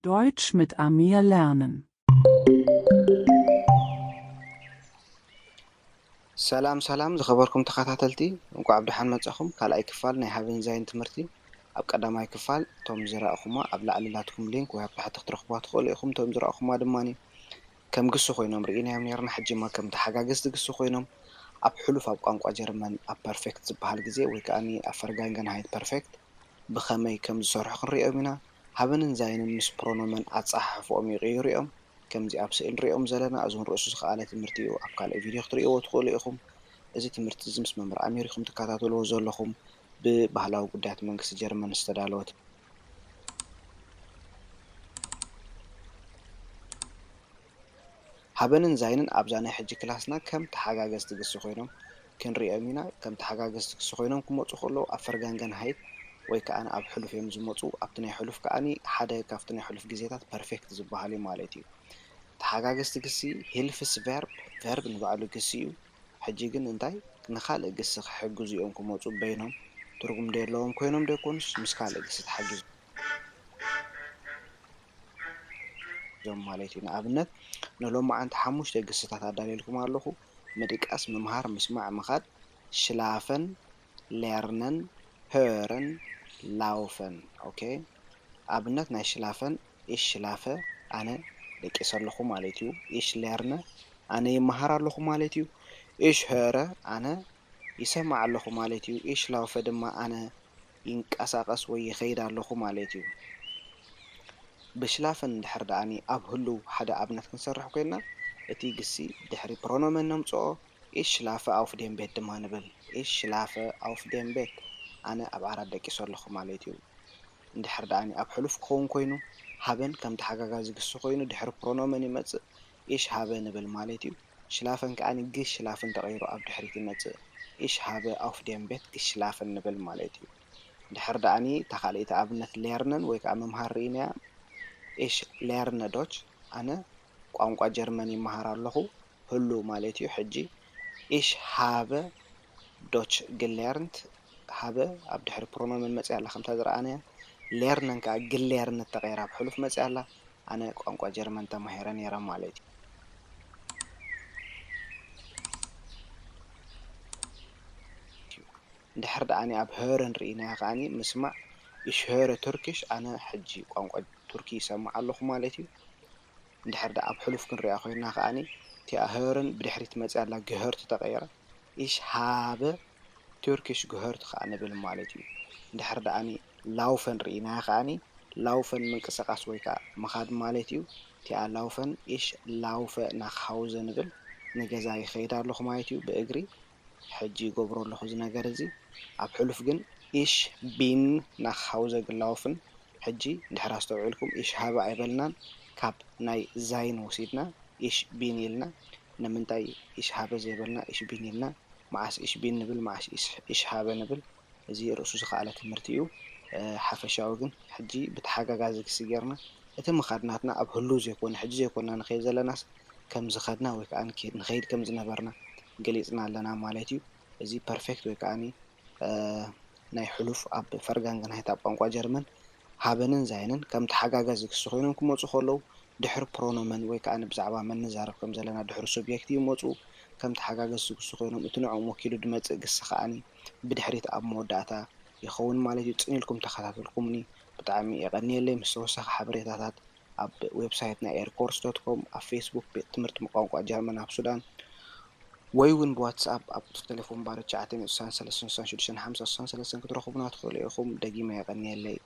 Deutsch mit Amir lernen. ሰላም ሰላም ዝኸበርኩም ተኸታተልቲ፣ እንኳዕ ብደሓን መጻኹም። ካልኣይ ክፋል ናይ ሃበን ዛይን ትምህርቲ። ኣብ ቀዳማይ ክፋል እቶም ዝረእኹማ ኣብ ላዕሊ ላትኩም ሊንክ ወይ ኣብ ታሕቲ ክትረኽቧ ትኽእሉ ኢኹም። እቶም ዝረእኹማ ድማ ከም ግሲ ኮይኖም ርኢናዮም ነርና። ሕጂማ ከም ተሓጋገዝቲ ግሲ ኮይኖም ኣብ ሕሉፍ ኣብ ቋንቋ ጀርመን ኣብ ፐርፌክት ዝበሃል ግዜ ወይ ከኣ ኣብ ፈርጋንገንሃይት ፐርፌክት ብኸመይ ከም ዝሰርሑ ክንሪኦም ኢና። ሃበንን ዛይንን ምስ ፕሮኖመን ኣጸሓሕፍኦም ይቕይሩ እዮም። ከምዚ ኣብ ስእሊ ንሪኦም ዘለና፣ እዚ ንርእሱ ዝኸኣለ ትምህርቲ እዩ። ኣብ ካልእ ቪድዮ ክትርእይዎ ትኽእሉ ኢኹም። እዚ ትምህርቲ እዚ ምስ መምህር ኣሚር ኢኹም ትከታተልዎ ዘለኹም፣ ብባህላዊ ጉዳያት መንግስቲ ጀርመን ዝተዳለወ ትምህርቲ። ሃበንን ዛይንን ኣብዛ ናይ ሕጂ ክላስና ከም ተሓጋገዝቲ ግሲ ኮይኖም ክንሪኦም ኢና። ከም ተሓጋገዝቲ ግሲ ኮይኖም ክመጹ ከለዉ ኣብ ፈርጋንገንሃይት ወይ ከኣ ኣብ ሕሉፍ እዮም ዝመጹ። ኣብቲ ናይ ሕሉፍ ከኣ ሓደ ካብቲ ናይ ሕሉፍ ግዜታት ፐርፌክት ዝበሃል እዩ ማለት እዩ። ተሓጋገዝቲ ግሲ ሂልፍስ ቨርብ፣ ቨርብ ንባዕሉ ግሲ እዩ። ሕጂ ግን እንታይ ንኻልእ ግሲ ክሕግዙ እዮም ክመጹ በይኖም። ትርጉም ዶ የለዎም ኮይኖም ዶ ይኮኑስ ምስ ካልእ ግሲ ተሓጊዞም ማለት እዩ። ንኣብነት ንሎማዓንቲ ሓሙሽተ ግስታት ኣዳልየልኩም ኣለኹ። ምድቃስ፣ ምምሃር፣ ምስማዕ፣ ምኻድ፣ ሽላፈን፣ ሌርነን፣ ሄረን፣ ላውፈን። ኦኬ፣ ኣብነት ናይ ሽላፈን፣ ኢሽ ሽላፈ፣ ኣነ ደቂሰ ኣለኹ ማለት እዩ። ኢሽ ሌርነ፣ ኣነ ይመሃር ኣለኹ ማለት እዩ። ኢሽ ሄረ፣ ኣነ ይሰማዕ ኣለኹ ማለት እዩ። ኢሽ ላውፈ ድማ ኣነ ይንቀሳቐስ ወይ ይኸይድ ኣለኹ ማለት እዩ። ብሽላፈን እንድሕር ደኣኒ ኣብ ህሉው ሓደ ኣብነት ክንሰርሕ ኮይንና፣ እቲ ግሲ ድሕሪ ፕሮኖመን ነምጽኦ፣ ኢሽ ሽላፈ ኣውፍ ደም ቤት ድማ ንብል። ኢሽ ሽላፈ ኣውፍ ደም ቤት፣ ኣነ ኣብ ዓራት ደቂሰ ኣለኹ ማለት እዩ። እንድሕር ደኣኒ ኣብ ሕሉፍ ክኸውን ኮይኑ፣ ሃበን ከም ተሓጋጋዚ ግሲ ኮይኑ ድሕሪ ፕሮኖመን ይመጽእ፣ ኢሽ ሃበ ንብል ማለት እዩ። ሽላፈን ከኣ ግ ሽላፍን ተቐይሩ ኣብ ድሕሪት ይመጽእ። ኢሽ ሃበ ኣውፍ ደም ቤት ግ ሽላፍን ንብል ማለት እዩ። ድሕር ደኣኒ እታ ካልኣይቲ ኣብነት ሌርነን ወይ ከኣ ምምሃር ርኢናያ። ኢሽ ሌርነ ዶች፣ ኣነ ቋንቋ ጀርመን ይመሃር ኣለኹ፣ ህሉ ማለት እዩ። ሕጂ ኢሽ ሃበ ዶች ግሌርንት፣ ሃበ ኣብ ድሕሪ ፕሮኖመን መጽያ ኣላ ከምታ ዝረኣናያ። ሌርነን ከኣ ግሌርነት ተቐይራ ኣብ ሕሉፍ መጽያ ኣላ። ኣነ ቋንቋ ጀርመን ተማሂረ ነይረ ማለት እዩ። እንድሕር ደኣኒ ኣብ ሄረን ርኢናያ ከኣኒ ምስማዕ፣ ኢሽ ሄረ ቱርኪሽ፣ ኣነ ሕጂ ቋንቋ ቱርኪ ይሰምዕ ኣለኹ ማለት እዩ። እንድሕር ደኣ ኣብ ሕሉፍ ክንሪኣ ኮይንና ከኣኒ እቲኣ ሄረን ብድሕሪት መጽያ ኣላ ግህርት ተቐይራ፣ ኢሽ ሃበ ቱርኪሽ ግህርት ከኣ ንብል ማለት እዩ። እንድሕር ደኣኒ ላውፈን ርኢናያ ከኣኒ ላውፈን ምንቅስቃስ ወይ ከኣ ምኻድ ማለት እዩ። እቲኣ ላውፈን ኢሽ ላውፈ ናኽ ሃውዘ ንብል፣ ንገዛ ይኸይድ ኣለኹ ማለት እዩ ብእግሪ። ሕጂ ይገብሮ ኣለኹ እዚ ነገር እዚ። ኣብ ሕሉፍ ግን ኢሽ ቢን ናኽ ሃውዘ ግላውፍን። ሕጂ እንድሕር ኣስተውዒልኩም ኢሽ ሃበ ኣይበልናን፣ ካብ ናይ ዛይን ወሲድና ኢሽ ቢን ኢልና። ንምንታይ ኢሽ ሃበ ዘይበልና ኢሽ ቢን ኢልና? መዓስ ኢሽ ቢን ንብል፣ መዓስ ኢሽ- ኢሽ ሃበ ንብል? እዚ ርእሱ ዝኸኣለ ትምህርቲ እዩ። እ፣ ሓፈሻዊ ግን ሕጂ ብተሓጋጋዚ ግሲ ጌርና እቲ ምኻድ ናትና ኣብ ህሉው ዘይኮነ፣ ሕጂ ዘይኮንና ንኸይድ ዘለናስ ከም ዝኸድና ወይ ከኣ ንከ- ንኸይድ ከም ዝነበርና ገሊጽና ኣለና ማለት እዩ። እዚ ፐርፌክት ወይ ከኣ እ፣ ናይ ሕሉፍ ኣብ ፈርጋንገንሃይት ኣብ ቋንቋ ጀርመን ሃበንን ዛይንን ከም ተሓጋጋዚ ግሲ ኮይኖም ክመጹ ከለዉ ድሕሪ ፕሮኖመን ወይ ከኣ ብዛዕባ መን ንዛረብ ከም ዘለና ድሕሪ ሱብየክት ይመጹ። ከም ተሓጋገዝቲ ግሲ ኮይኖም እቲ ንዕኦም ወኪሉ ዝመጽእ ግሲ ከኣ ብድሕሪት ኣብ መወዳእታ ይኸውን ማለት እዩ። ጽን ኢልኩም ተኸታተልኩምኒ ብጣዕሚ የቐንየለይ። ምስ ተወሳኺ ሓበሬታታት ኣብ ዌብሳይትና ኤርኮርስ ዶት ኮም፣ ኣብ ፌስቡክ ቤት ትምህርቲ ቋንቋ ጀርመን ኣብ ሱዳን፣ ወይ እውን ብዋትስኣፕ ኣብ ቁጽሪ ቴሌፎን ባዶ ትሽዓተ ሚእቲ ስሳን ሰለስተን ስሳን ሽዱሽተን ሓምሳ ስሳን ሰለስተን ክትረኽቡና ትኽእሉ ኢኹም። ደጊመ የቐንየለይ።